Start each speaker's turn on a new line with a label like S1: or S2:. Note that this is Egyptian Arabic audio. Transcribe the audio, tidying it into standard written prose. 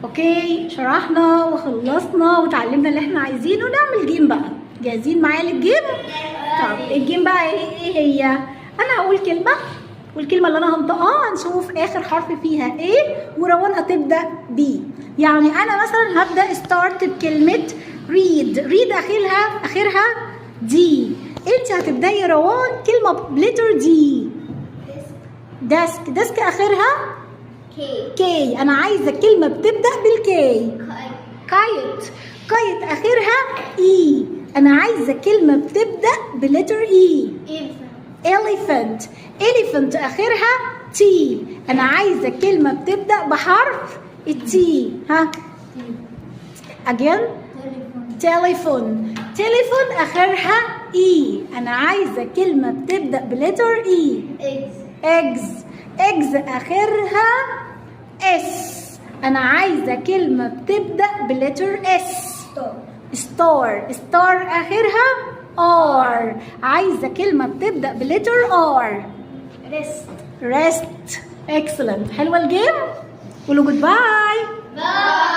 S1: Okay، شرحنا وخلصنا وتعلمنا اللي احنا عايزينه. نعمل game بقى. جاهزين معايا لل game؟ طب ال game بقى ايه هي؟ انا هقول كلمه، والكلمة اللي انا هنطقها هنشوف اخر حرف فيها ايه، وروان هتبدا بيه. يعني انا مثلا هبدا start بكلمه read. read اخرها D. انت هتبداي يا روان كلمة ب letter D. desk. desk اخرها
S2: K.
S1: K. انا عايزه كلمة بتبدا بال K. kite. kite اخرها E. انا عايزه كلمة بتبدا ب letter E. elephant. elephant اخرها T. انا عايزه كلمة بتبدا بحرف ال T. ها، again. telephone. telephone اخرها E. انا عايزه كلمة بتبدا ب letter E.
S2: eggs.
S1: eggs. eggs اخرها S. انا عايزه كلمة بتبدا ب letter S. star. star اخرها R. عايزه كلمة بتبدا ب letter R.
S2: rest.
S1: rest. excellent. حلوة ال game؟ قولوا goodbye.
S2: bye.